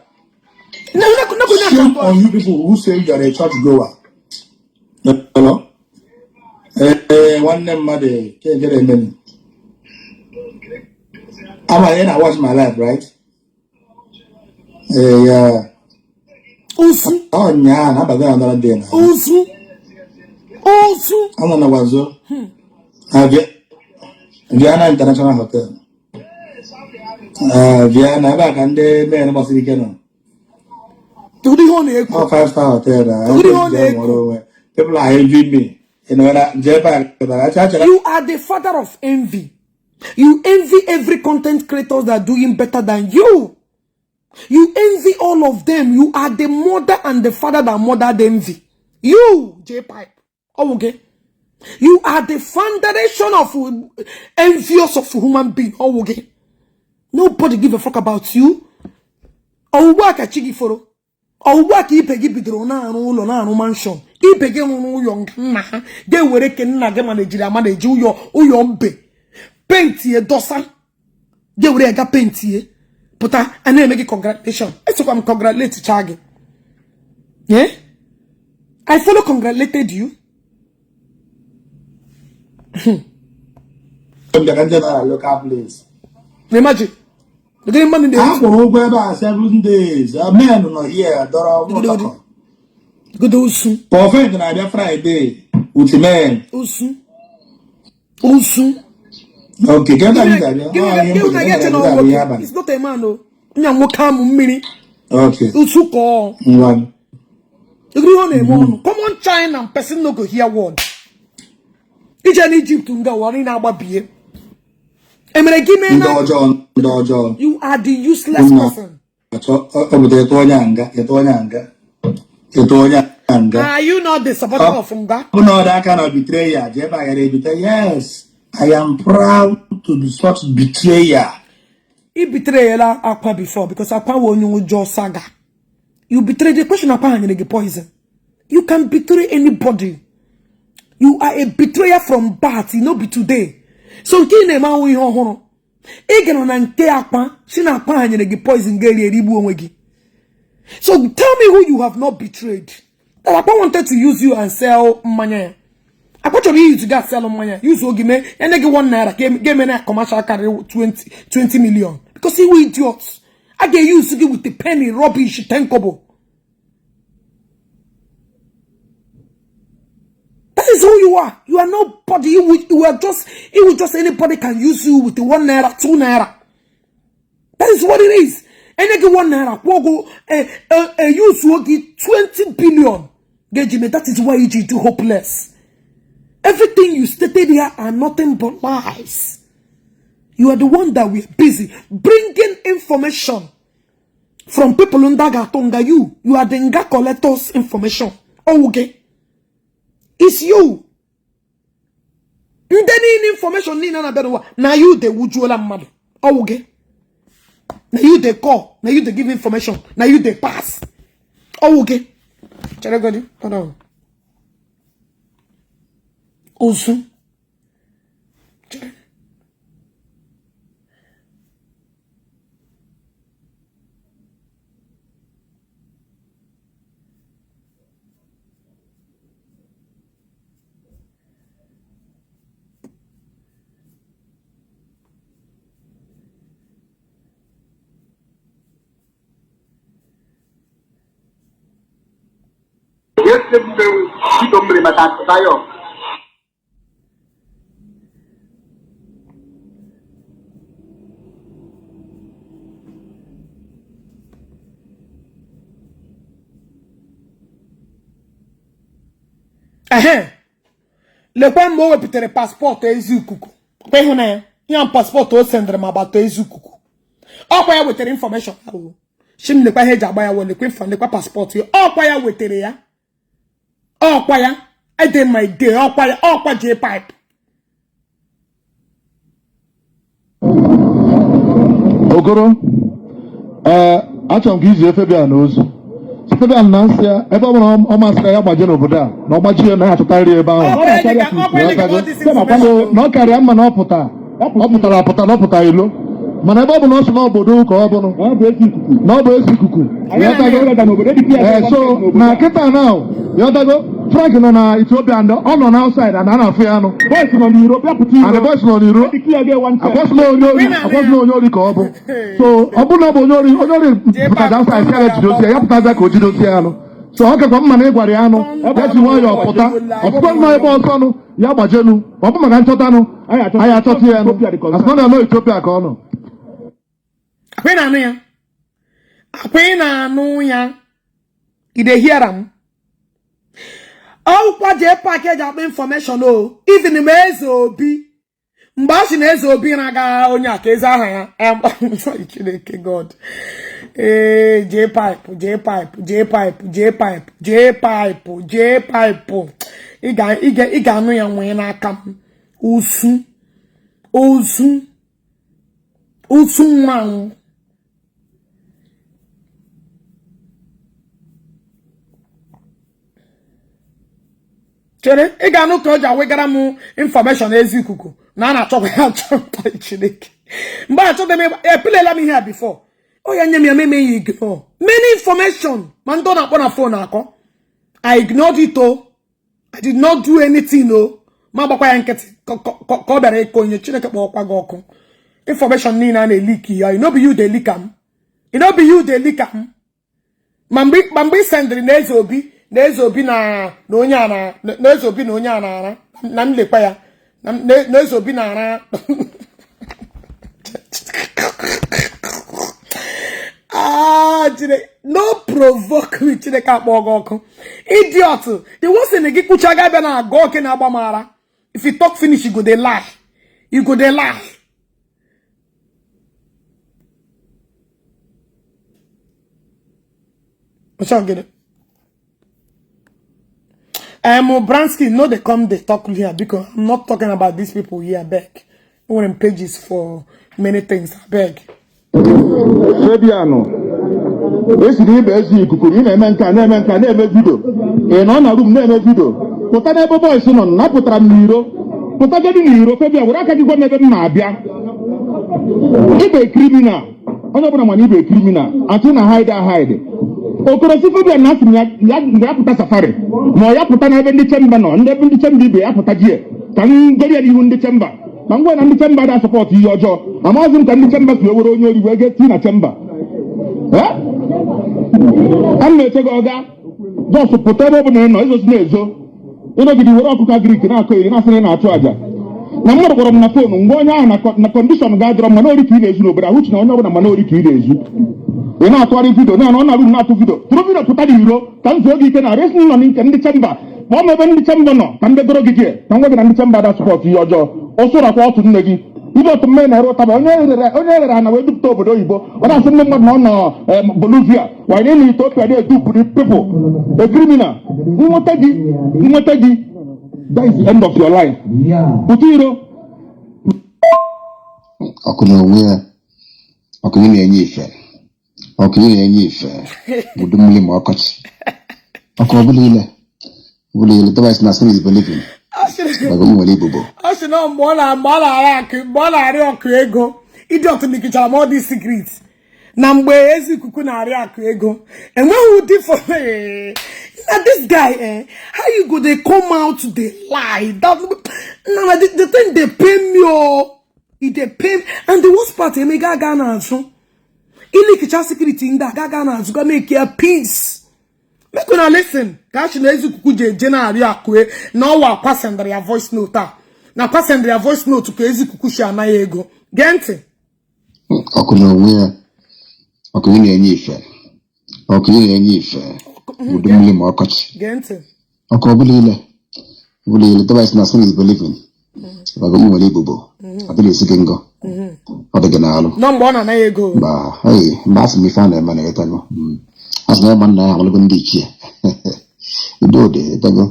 No, no. Shame on you people who say you are a church goer. Hello? Eh, nwanne mmadụ kekere emeni. Ama ị na watch my life, right? Eh, yeah. Ozu. Ọ nyaa na abago another day na. Ozu, ozu. Anọ na Gwanzo. Na Vienna International Hotel. Eh, Vienna, ebe a ka ndị men gbasiri ike nọ. Ụdị ihe ọ na-ekwu. Ọ five star hotel na. Ụdị ihe ọ na-ekwu. Nwere onwe. People are envying me. You know, na nje ebe a kịtara acha achara. You are the father of envy. You envy every content creators that are doing better than you. You envy all of them. You are the mother and the father that mothered envy. You, J Pipe. Oh, okay. You are the foundation of envious of human being. Oh, okay. Nobody give a fuck about you. Ugbu a ka chi gị foro. Ugbu a ka ibe gị bidoro na-arụ ụlọ, na-arụ mansion. Ibe gị rụrụ ụyọ nke nna ha ga-ewere ke nna gị ma na-ejiri ama na-eji ụyọ ụyọ mbe pentie dọsa, ga-ewere ya ga pentie pụta, a na-eme gị congratulation. Esokwa m congratulate cha gị. Eh? I follow congratulated you. Bịara ndị nọ na local place. Imagine. Gịnị mmadụ A na-eti? Kwụrụ ụgwọ ebe a 7 days. Men nọ here dọrọ Godo ụtọkọ. Godo osu. Prophet na-abịa Friday with men. Osu. Osu. Okay, ka ebe anyị ga-abịa? Gịnị Ọ ihe gịnị mgbede, na ga-eche na ọ ọ ga-abịa ihe nwoke? abalị. It's not a man o. Nya nwoke amụ mmiri. Okay, Osu ka ọ. Ngwa. Egiri ihe ọ na-eme ọnụ. Common China person no go hear word. Ije na Egypt nga ụwa niile agbabie. Emere gị mee Ndị na ọjọọ, ndị ọjọọ. You are the useless Nna. person. Achọ ọ ịtụ onye a nga, ịtụ onye a nga, ịtụ onye a nga. Are you not the supporter of nga? Bụ na ọ dị aka na betrayer, jee ebe a ghara ebite. Yes, I am proud to be such betrayer. I betrayela Akwa before because Akwa wụ onye ụjọ saga. You betray the question, Akwa ha nyere gị poison. You can betray anybody. You are a betrayer from birth, no be today. So nke ị na-eme ahụ ihe ọhụrụ. Ị gara na nke Akwa si na Akwa ha nyere gị poison ga-eri erigbu onwe gị. So tell me who you have not betrayed. That Akwa wanted to use you and sell mmanya ya. Akwa chọrọ iyuzu gị sell mmanya. Use oge mee enye gị 1 naira ga-eme na commercial carry 20 million. Because you idiots. A ga-use gị with the penny rubbish 10 kobo. That is who you are. You are nobody. You are just, it will just anybody can use you with the 1 naira, 2 naira. That is what it is. Enye gị 1 naira, kwụọ gị use gị 20 billion. Gejime, that is why you do hopeless. Everything you stated here are nothing but lies. You are the one that we're busy bringing information from people ndị ga-atụ nga you. You are the nga collectors information. Okay. It's you. Ndị niile information niile na-abịa n'ụwa na you dey wujuola mmadụ. Ọwụ gị. Na you dey call, na you dey give information, na you dey pass. Ọwụ gị. Chere godi. Hold on. Ozu. Chere. Mmiri maka tayo. Ehe, lekwa mgbe o wepụtara passport ezi ikuku kwa ịhụnanya ya, passport o sendịrị m agbata ezi ikuku. Ọkwa ya wetara information ahụ shim, lekwa ihe eji agba ya wụ lekwa info, lekwa passport ya. Ọkwa ya wetara ya, ọkwa ya ede my day, ọkwa ya, ọkwa J pipe. Okoro, ee, achọrọ m ka izie Fabian ozu. Si Fabian na nsị ya ebe ọ bụla ọ masịrị ya gbaje n'obodo a na ọ gbajie na ya achọta nri ebe ahụ. Ọkwa ya nye ka ọkwa ya nye ka all this information. Na ọ karịa mma na ọ pụta, ọ pụtara apụta na ọ pụta ilo, mana ebe ọ bụ na ọ sị na obodo ka ọ bụrụ na ọ bụ ezi ikuku. Ee, so na kịta na yọtago, Frank nọ na Ethiopia and ọ nọ na outside and a na-afụ ya anụ and the boys nọ n'iro. Akwasị na onye ori, akwasị na onye ori ka ọ bụ. So ọ bụrụ na ọ bụ onye ori, onye ori pụtaja outside, sị ya jidozie ya, pụtaza ka o jidozie ya anụ. So ọ kakwa mma na ị gwara ya anụ ya ji nwayọọ pụta ọtụtụ nọ ebe ọsọ nụ ya gbajenu. Ọ bụ maka nchọtanụ anyị achọta ya nụ asị na ọ nọ Ethiopia ka ọ nọ. Akwa ị na-anụ ya, akwa ị na-anụ ya, ị dey hear am? Ọkwa jee park eji akpa information o. Even ma Eze Obi, mgbe a sị na Eze Obi na-aga onye a ka eze aha ya. Chineke God, ee, J pipe, J pipe, J pipe, J pipe, J pipe, J pipe, ị ga-anụ ya nwee n'aka m. Ozu, ozu, ozu nwụrụ anwụ. Chere, ị ga-anụ ka o ji awegara m information ezi ikuku na a na-achọkwa ya achọ. Chineke, mgbe achọghị m epilela m ihe a before ọ ya nye m ya meme ya. Ignore many information ma ndị ọ na-akpọ na phone akọ. I ignored it o. I did not do anything o. Ma gbakwa ya nkịtị ka ọ bịara ịkọ onye Chineke kpọọkwa gị ọkụ. Information niile a na-eleak ya, e no be you dey leak am, e no be you dey leak am. Ma mgbe ị sendịrị na Eze Obi na Eze Obi na na onye a na na Eze Obi na onye a na-ara na m lekwa ya na Eze Obi na-ara. Ah, Chineke, no provoke me. Chineke akpọ gị ọkụ, idiot. The worst thing gị kwucha ga abịa na agụ oke na-agba m ara. If you talk finish, you go dey lie, you go dey lie. What's Bransky, no, they come, they talk here because I'm not talking about these people here. Beg. When pages for many things, I beg. Fabian esi na ibe ezi ikuku ị na-eme nka na-eme nka na-eme video, ị nọ na room na-eme video, pụta n'ebe boys nọ na pụtara m n'iro, pụtagodi n'iro. Fabian, were aka gị gwa m ebe m na-abịa. Ibe criminal, onye ọbụla mana ibe criminal atụ na hide hide. Okorosi Fabian na asị m ya pụta safari ma ọ ya pụta n'ebe ndị chamber nọ, ndị ebe ndị chamber ibe ya pụta jie ka m gori ya n'ihu ndị chamber ma ngwa na ndị chamber da support ihe ọjọọ. Amaghịzị m ka ndị chamber si were onye ori wee gee tii na chamber. A m na-eche gị ọga jos pụta ebe ọ bụla ị nọ ezozi na-ezo ịnọgide were ọkụkọ agric na-akọ iri na-asị na ị na-achụ àjà na mmadụ gwara m na phone mgbe onye ahụ na condition ga-adịrọ mma na ori ka ị na-ezu n'obodo ahụ na onye ọbụla mana ori ka ị na-ezu. Ị na-atụgharị video na ọ na-arụ na-atụ video tụrụ video pụta n'iro ka m zuo gị ike na resi nọ nke ndị chamber ma ọ ma ebe ndị chamber nọ ka ndị goro gị jie ka m gwa gị na ndị chamber da support ihe ọjọọ. Ụsụrakwa ọtụ nne gị ibe otu mme na-ere ụtaba onye rere ana wee dupụta obodo oyibo ọ na-asị ndị mmadụ na ọ nọ Bolivia wanye na Ethiopia na-edupu the people, a criminal. Nweta gị, nweta gị, that is the end of your life. Pụta iro. Ọkụ na onwe ya, ọkụ ị na-enye ife, ọkụ ị na-enye ife udu mmiri ma ọkọchị ọkụ ọbụla ile ọbụla ile device na seeing is believing maka nwere ibubo. Ọ sị na mgbe ọ na-arịọ akụ, mgbe ọ na-arịọ ọkụ ego, idiot likichara m all these secrets. Na mgbe ezi ikuku na-arịọ akụ ego enweghị ụdị for na this guy, eh, how you go dey come out dey lie that na the thing dey pain me oh, e dey pain. And the worst part, emega aga n'azụ ilikicha secret ndị a ga n'azụ ga make ya peace. Make una listen ka a sị na ezi ikuku ji eje na-arịọ akụ na ọwa akwa sendịrị ya voice note a na akwa sendịrị ya voice note ka ezi ikuku si anaghị ego. Gee ntị. Ọkụ na onwe ya, ọkụ ị na-enye ife, ọkụ ị na-enye ife udu mmiri ma ọkọchị Gee ntị. Ọkụ ọbụla ile ọbụla ile device na seeing is believing maka nwere ibubo adịghị esi gị ngọ ọ dị gị n'alụ. Nọ mgbe ọ na-anaghị ego. Mba, hey, mba, asị m ife a na-eme na ịtago asị na ịgba nna ya amalụgo ndị ichie udo dị ịtago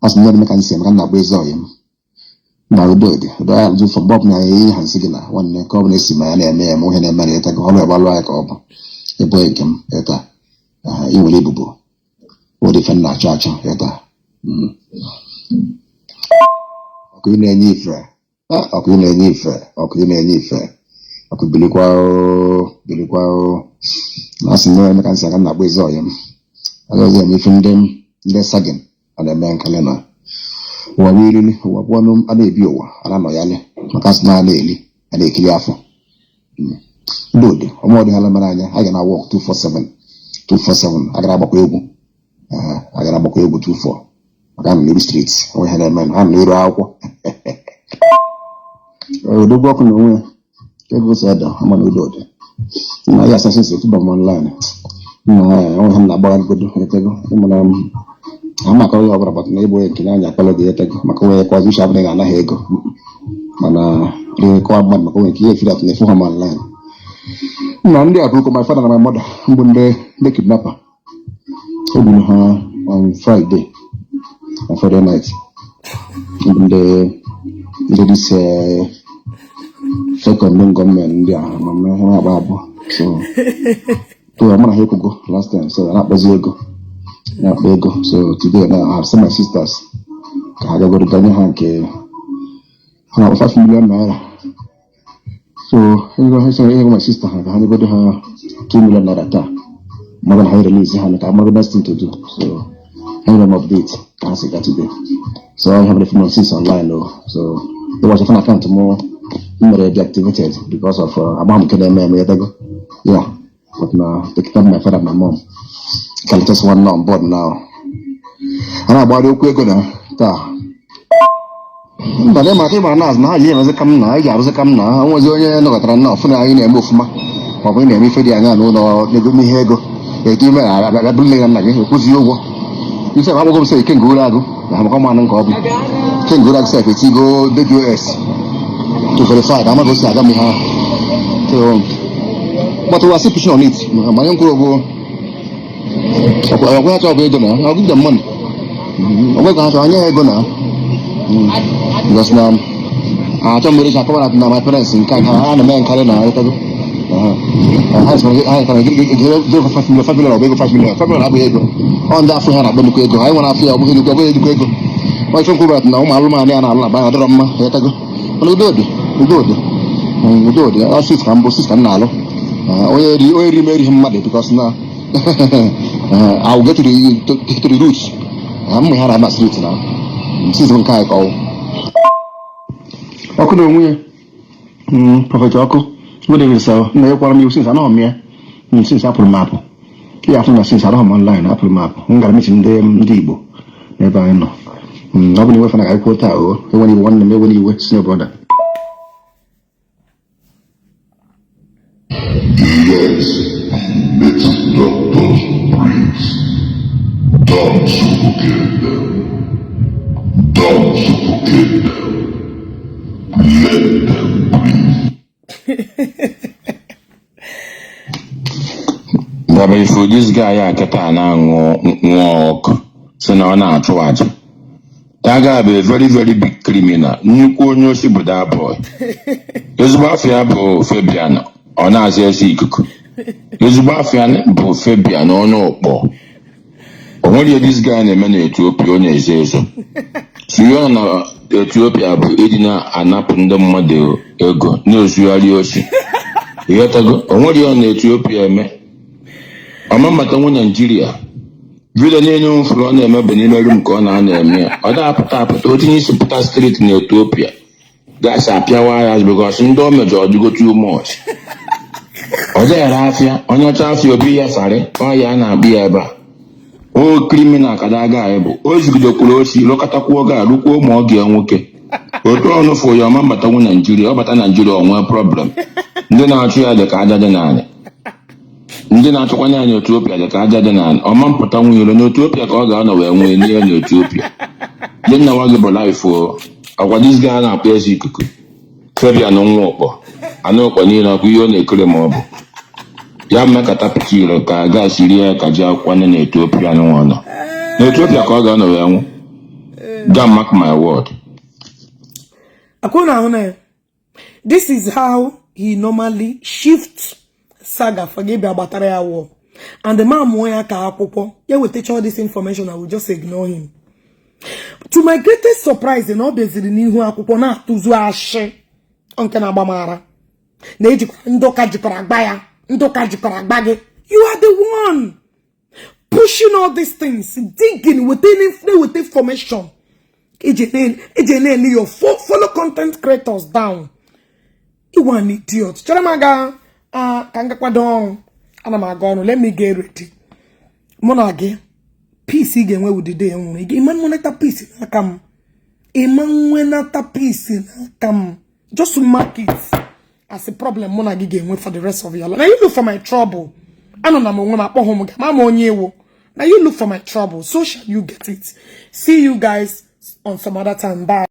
asị m na ka nsị maka na agba ezi ọyị m ma udo dị udo ya alụjụ fọ mgbe ọbụla ihe ha nsị gị na nwanne ka ọ bụla esi ma ya na-eme ya ma ihe na-eme na ịtago ọrụ agbalụ anyị ka ọ bụ ịbụ nke m ịta ị nwere ibubo ụdị ife m na-achọ achọ ịta ọkụ ị na-enye ife, ọkụ ị na-enye ife, ọkụ ị na-enye ife, ọkụ bilikwa o bilikwa o na asị m na ka nsị aka na-agba ezi ọyị m agaghị eme ife ndị ndị sagin a na-eme nkali na ụwa bụ irili ụwa bụ ọnụ a na-ebi ụwa a na-anọ ya maka asị na a na-eli a na-ekiri afọ ndị ode ọma ọdịnala mere anya a ga na work 247 247 agara agbakwa egwu agara agbakwa egwu 24 maka anọ n'iru street onwe ha na-eme ha nọ n'iru akwụkwọ odogwu ọkụ na onwe ya ego si ada ama na udo dị na ya asasị si etuba m online na onwe ha na-agbagharịgodo etego ịmana ha maka onye ọbụla gbata na ịbụ onye nke anya akpalụ gị etego maka onye kwa uche abụghị na-anaghị ego mana ịkọwa mmadụ maka onye nke ihe efiri atụ na efu ha m online na ndị a bụrụkwa my father na my mother mbụ ndị kidnapper egburu ha on Friday night mbụ ndị this fake unknown gọọmenti ndị a ma ha na-agba abụọ so amara ha ekwugo last time so na-akpọzi ego na-akpọ ego. So today now I have sent my sisters ka ha gagoro ganye ha nke ha na-akpọ 5 million naira. So ego ha sọ ego my sister ha ka ha nyegodo ha 2 million naira taa mmadụ na ha release ha ka amago best thing to do. So ha nyere m update. Ka ha si ga today. So I have the since online though. So it was a phone account more mere deactivated because of agba m nke na-eme eme yatago. Yeah. But na take care of my father and my mom. Ka latest one now on board now. A na-agbara okwu ego na taa. Mba na maka ịmara na azụ na ha ji emezi ka m na anyị ji arụzi ka m na ha nwezi onye nọkọtara na ọfụ na anyị na-eme ofụma maọbụ ị na-eme ife dị anya n'ụlọ ego n'ihe ego etu ime abịa bụrụ nne na nna gị ekwuzi ụgwọ ife akpọgo m sị Ikenga ụlọ agụ na amakọ mmanụ nke ọ bụ Ikenga ụlọ agụ sef etigo DOS to verify na amaghị osi aga m ihe ahụ. So but we are still pushing on it. Ma ihe m kwuru bụ ọkwa ha chọrọ bụ ego na I'll give them money. Ọgwa ka ha chọrọ anya ego na because na achọ m erechi akọwara na my parents nke a ha na-eme nkarị na ịtago ha sị ha kara ego 5 million, 5 million ọ bụ ego 5 million, 5 million abụghị ego. Ọ ndị afọ ha na-akpọ nnukwu ego anyị nwere afọ ya ọ bụghị nnukwu, ọ bụghị nnukwu ego. Ọ ife nkwuru na ụmụ alụmanụ ya na-alụ na be anyị ọ dịrọ mma ịtago. Mana udo dị, udo dị, udo dị. Ọ sis ka mbụ sis ka m na-alụ. Onye ri onye ri m erighị mmadụ because na I will get to the roots. Mma ha na-ama street na sis bụ nke anyị ka ọwụ ọkụ na onwe ya. Prophet ọkụ, good evening, sir. Nna ya kwara m iwu since anọghị m ya. Since apụrụ m apụ ya afụ na since anọghị m online, apụrụ m apụ, m gara meeting ndị Igbo n'ebe anyị nọ. Ọ bụ na iwe fana ka anyị kwuo taa o enwere iwe nwanne m, enwere iwe senior brother. Let native doctors breathe. Don't suffocate them. Don't suffocate them. Let them breathe. Baba, ifu this guy a kịta na-aṅụ nwa ọkụ sị na ọ na-achụ aja. That guy bụ a very very big criminal. Nnukwu onye osi bụ that boy. Ezigbo afa ya bụ Fabian, ọ na-aza eze ikuku. Ezigbo afa ya bụ Fabian onye ụkpọ. O nwere ihe this guy na-eme na Ethiopia ọ na-ezo ezo. So ihe ọ nọ na Ethiopia bụ ịdị na-anapụ ndị mmadụ ego na-ezugharị osi. Ịghọtago? O nwere ihe ọ na Ethiopia eme. Ọ ma mbatanwu Naijiria. Video niile m fụrụ ọ na-eme bụ n'ime room ka ọ na-anọ eme ya. Ọ da-apụta apụta, o tinye isi pụta street na Ethiopia. Guys apịawa ya because ndị o mejọ ọdịgo too much. Ọ dịghara afịa, onye ọcha afịa obi ya sarị, ọ ya a na-akpụ ya ebe a. O criminal ka that guy bụ. O zigidekwuru osi, lụkọtakwuo oge a rukwuo ụmụ ọgọ ya nwoke. Otu ọnụ fụ ya ọma mbatanwu Naijiria, ọ bata Naijiria o nwee problem. Ndị na-achụ ya dị ka aja dị n'anị. Ndị na-achụkwanye ya n'Etiopia dị ka aja dị n'ala. Ọ ma mpụtanwu iro n'Etiopia ka ọ ga-anọ wee nwee n'ihe n'Etiopia. Ndị nna nwa gị bụ life o. Ọkwa this guy a na-akpọ eze ikuku Fabian nwa ụkpọ anụ ụkpọ niile ọkwa ihe ọ na-ekiri ma ọ bụ ya mmekọta pụta iro ka gas rie ya ka ji akwụkwọ nne na Etiopia nwa nọ n'Etiopia ka ọ ga-anọ wee nwụ. Go mark my word. Akwụna ahụ na ya. This is how he normally shifts saga for gị bịa gbatara ya war. And the man mụọ ya ka akwụkwọ ya wetacha all this information, I will just ignore him. To my greatest surprise, na ọ bịaziri n'ihu akwụkwọ na-atụzu ashị nke na-agba m ara na ejikwa ndị ụka jikwara agba ya, ndị ụka jikwara agba gị. You are the one pushing all these things, digging within information. Iji na-ele your fellow content creators down. You are an idiot. Chere m aga ka m ga kwado ọrụ. Ana m aga ọrụ. Let me get ready. Mụ na gị peace ị ga-enwe with the day nwụrụ. Ị ma nwenata peace n'aka m. Ị ma nwenata peace n'aka m. Just mark it as a problem mụ na gị ga-enwe for the rest of your life. Na you look for my trouble. Anọ na m onwe m akpọghị m gị ma m onye ewu. Na you look for my trouble, so shall you get it. See you guys on some other time. Bye.